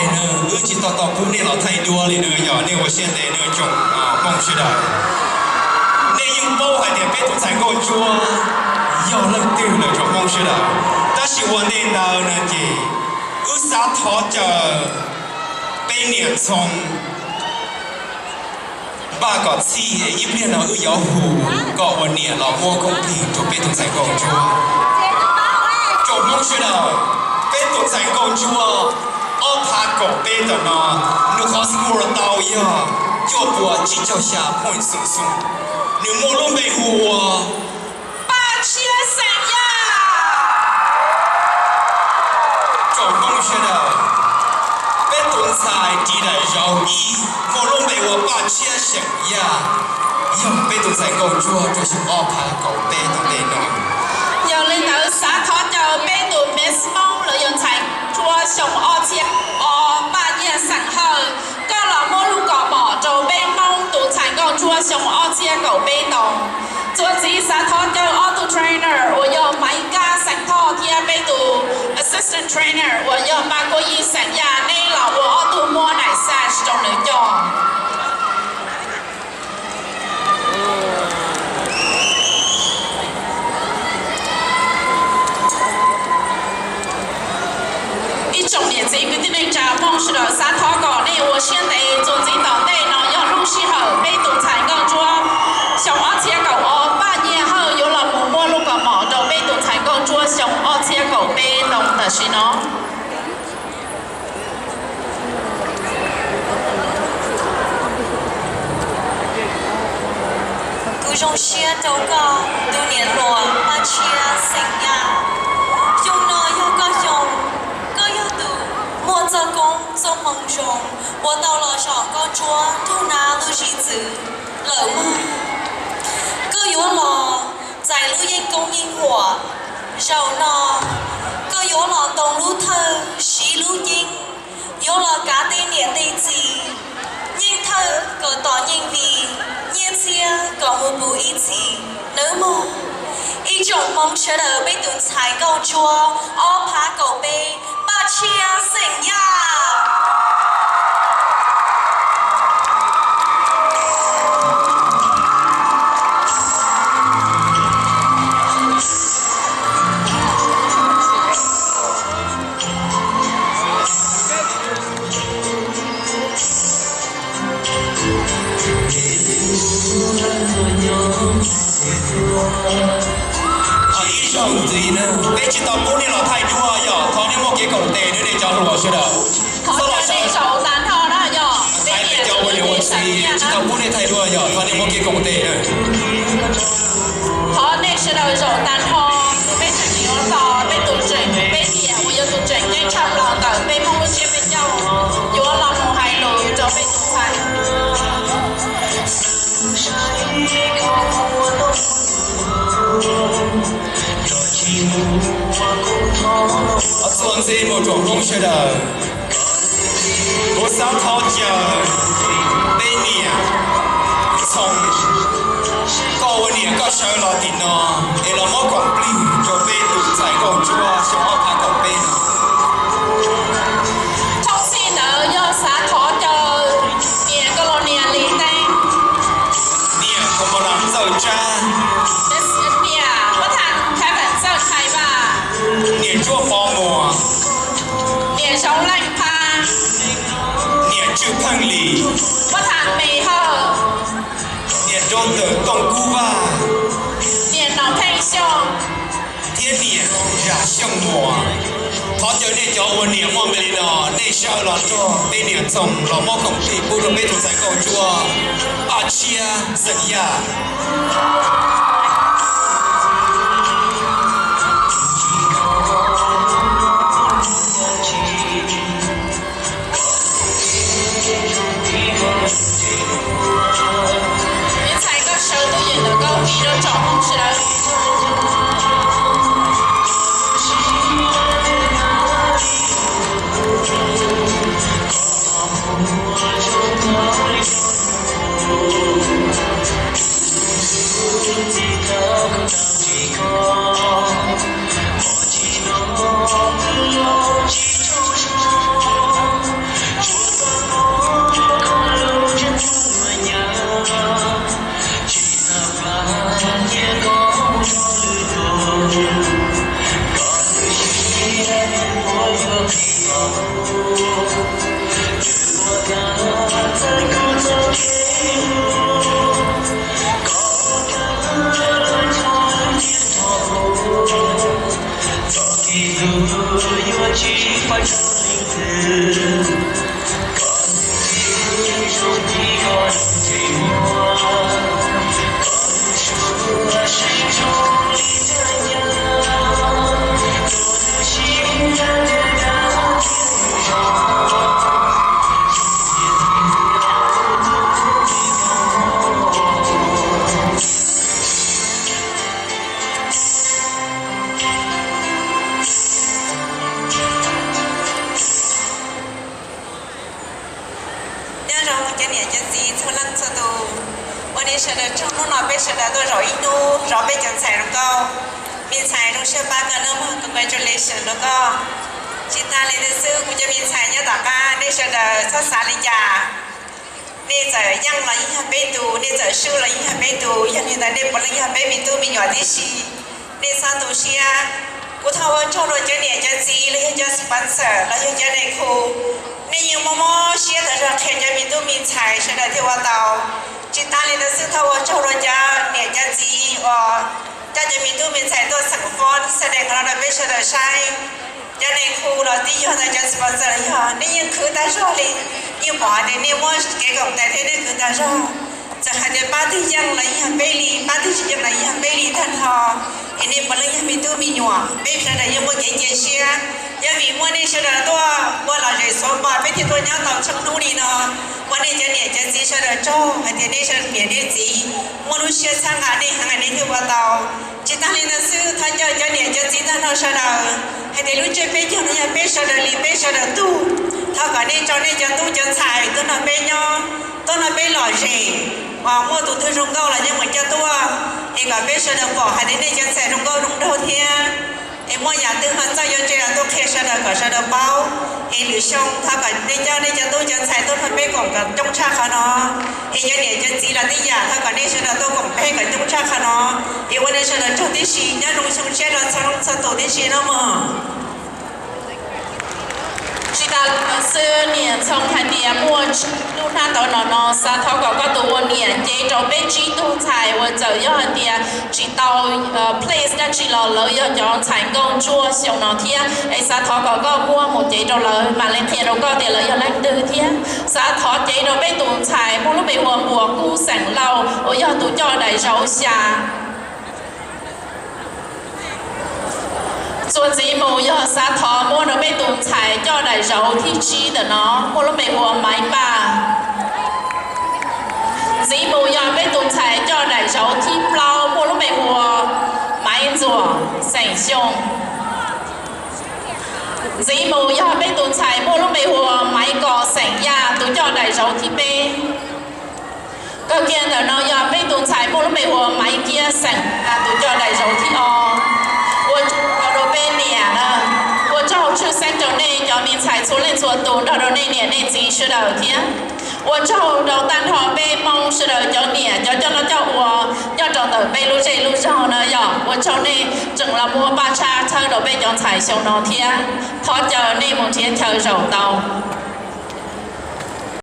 Wb tsis tau tau pub nej los thaij duab li na, yog nej ua siab ntev na tsoom Hmoob sawv daws. Nej yeej paub hais tias peb tus ntxhais nkauj ntsuab yog leej twg lawm tsoom Hmoob sawv daws, tab sis ua ntej ntawd no ces wb xav thov caw peb niam Ntxhoo npaj kom txhij, ib pliag no wb yuav hu koj ua niam los muab koob plig rau peb tus ntxhais nkauj ntsuab. Tsoom Hmoob sawv daws, peb tus ntxhais nkauj ntsuab ob phav kaum peb ntawm no, nws qhov score tau yog cuaj puas tsib caug xya point xoom xoom. Nws muaj lub npe hu ua Paj Tshiab xeem Yaj. Tsoom Hmoob sawv daws, peb tus ntxhais ris daim zauv ib muaj lub npe ua Paj Tshiab xeem Yaj, yog peb tus ntxhais nkauj ntsuab rau xyoo ob phav kaum peb tom ntej no. Yog li ntawd xav thov caw peb tus Miss Hmoob los yog ntxhais ntsuab xyoo ob txhiab ob Paj Nyiaj xeem Hawj, koj los muab lub kaus mom rau peb Hmoob tus ntxhais nkauj ntsuab xyoo ob txhiab kaum peb tau. Txuas ntxiv xav thov caw ob tug trainer uas yog Maiv Kab xeem Thoj thiab peb tus assistant trainer uas yog Npaj Kuab Yij xeem Yaj, neb los ua ob tug muab daim xaj rau nws coj. Ib tsoom niam txiv kwv tij neej tsa Hmoob sawv daws, xav thov kom nej ua siab ntev. Txuas ntxiv tom ntej no yog lub sij hawm peb tus ntxhais nkauj ntsuab xyoo ob txhiab kaum ob Paj Nyiaj Hawj yuav los mus muab lub kaus mom rau peb tus ntxhais nkauj ntsuab xyoo ob txhiab kaum peb ntoo tam sim no. Kuv zoo siab rau koj tus niam hluas Paj Tshiab xeem Yaj. Xyoo no yog koj xyoo, koj yog tus muaj txoj koob txoj hmoo zoo uas tau los zaum nkauj ntsuab nrog nab lub zim txwv lawm mog. Koj yuav los txais lub yeeb koob yeeb huam. Zaum no koj yuav los ntoo lub thawj siv lub yeeb, yuav los kav tej niam tej txiv, yeej thawj kom tos yeej vim, nyiaj txiag kom mus puv ib txhis nawb mog. Ib tsoom Hmoob sawv daws, peb tus ntxhais nkauj ntsuab ob phav kaum peb Paj Tshiab xeem Yaj. Ib zaug ntxiv na, peb tsis tau pub nej los thaij duab yog thov nej muaj kev koom tes nawb nej cov hluas sawv daws. Thov nej zaum tag nrho na yog, peb cov ua niam ua txiv tsis tau pub nej thaij duab yog thov nej muaj kev koom tes na. Thov nej sawv daws zaum tag nrho, peb tseem yuav tos peb tus tseem, peb niam uas yog tus tseem ceeb tshaj plaws ntawm peb Hmoob lub siab peb caug yuav los mus hais lus rau peb tus ntxhais. Txuas ntxiv mus tsoom Hmoob sawv daws, kuv xav thov caw peb niam Ntxhoo, koj ua niam koj sawv los tim no es los muab koom plig rau peb tus ntxhais nkauj ntsuab xyoo ob phav kaum peb no. Thooj txhij ntawd yog xav thov caw niam Kos Los Nias Lis Teeb, niam Kos Los Nias Txawj Tsab, niam Pab Thaj Khaib Vam Txawj Thais Vaj, niam Ntsuab Pov Muas, niam Zoov Leej Phab, niam Tswj Pheej Lis, Pab Thaj Me Hawj, niam Rau Tawm Tooj Kub Vaj, niam Nom Pheej Xyooj, thiab niam Zam Xyooj Muas. Thov caw nej cov ua niam muaj npe li no, nej sawv los nrog peb niam Ntxhoo los muab koom plig pub rau peb tus ntxhais nkauj ntsuab Paj Tshiab xeem Yaj. Ib txhais koj sawv tuaj yeem ntawm koj vij rau tsoom Hmoob sawv daws. Cov niam cov txiv txhua leej txhua tus, ua nej sawv daws tsaug hnub no peb sawv daws tuaj zaum ib hnub zov peb cov ntxhais zoo nkauj. Me ntxhais zoo siab pab koj nawb mog, congratulations rau koj. Tsis tas li ntawd xwb, kuv cov me ntxhais nyob tom qab nej sawv daws txhob xav li cas. Nej txawm yeej los yeej yog peb tus, nej txawm swb los yeej yog peb tus, yog li ntawd nej puav leej yog peb me tub me nyuam tib si. Nej txhob tu siab. Kuv thov ua tsaug rau cov niam cov txiv los yog cov sponsor los yog cov nais khu, nej yeej muaj mob siab tag zog qhia cov me tub me ntxhais sawv daws thiaj ua tau. Tsis tas li ntawd xwb, thov ua tsaug rau cov niam cov txiv uas coj cov me tub me ntxhais tuaj xeem Fox Saturday qhov no rau peb sawv daws saib. Cov nais khu los twb yog ntawd, cov sponsor los yog, nej yeej khwv tag zog li. Yeej pom hais tias nej muab kev koom tais thiab nej khwv tag zog. Txawm hais tias pab twg yeej los yeej yog peb li, pab twg tsis yeej los yeej yog peb li tag nrho. Es nej puav leej yog me tub me nyuam, peb sawv daws yeej muaj kev cia siab. Yog vim muaj nej sawv daws tuaj ua lom zem xuav npo peb thiaj tuaj nyob tau tsheej hnub li no. Ua nej cov niam cov txiv sawv daws tsaug hais tias nej sawv daws niam nej txiv muaj lub siab txhawb nqa nej heev nej thiaj ua tau. Tsis tas li ntawd xwb, thov caw cov niam cov txiv tag nrho sawv daws hais tias lub ntsej peb caug no yog peb sawv daws li peb sawv daws tug. Thov kom nej tso nej cov tub cov ntxhais tuaj nrog peb nyob, tuaj nrog peb lom zem, uas muaj tus twg zoo nkauj los yeej mus coj tuaj, es kom peb sawv daws pom hais tias nej cov ntxhais zoo nkauj zoo nraug thiab. Es muaj yam twg ho txawj yuav tseg los tuaj qhia sawv daws kom sawv daws paub. Es lwm xyoo thov kom nej coj nej cov tub cov ntxhais tuaj nrog peb koom kom coob tshaj qhov no. Es cov niam cov txiv los tib yam, thov kom nej sawv daws tuaj koom peb kom coob tshaj qhov no. Es ua nej sawv daws tsaug tib si, nyob zoo xyoo tshiab rau txhua leej txhua tus tib si nawb mog. Tsis tas li ntawd xwb, niam Ntxhoo hais tias muaj tsib lub hnab ntawv no no, xav thov kom koj tus ua niam cev rau peb tsib tug ntxhais uas txawm yog hais tias tsis tau place dab tsi los lawv yog cov ntxhais nkauj ntsuab xyoo no thiab. Es xav thov kom koj muab mus cev rau lawv mam li qhia rau koj tias lawv yog leej twg thiab. Xav thov cev rau peb tus ntxhais muaj lub npe hu ua Npuas Kub xeem Lauj uas yog tus coj daim zauv xya. Txuas ntxiv mus yog xav thov muab rau peb tus ntxhais coj daim zauv thib tsib ntawm no muaj lub npe hu ua Maiv Paj. Ntxiv mus yog peb tus ntxhais coj daim zauv thib plaub muaj lub npe hu ua Maiv Ntxuam xeem Xyooj. Ntxiv mus yog peb tus ntxhais muaj lub npe hu ua Maiv Kos xeem Yaj tus coj daim zauv thib peb. Kawg kiag ntawm no yog peb tus ntxhais muaj lub npe hu ua Maiv Kiab xeem Yaj tus coj daim zauv thib ob. Ua tsaug rau peb niam na, ua tsaug tshwj xeeb rau nej cov me ntxhais txhua leej txhua tus nrog rau nej niam nej txiv sawv daws thiab. Ua tsaug rau tag nrho peb Hmoob sawv daws cov niam cov coj noj coj ua nyob rau ntawm peb lub zej lub zog na yom. Ua tsaug nej tseem los muab paj tshab txhawb rau peb cov ntxhais xyoo no thiab. Thov caw nej mus nrhiav chaw zaum tau.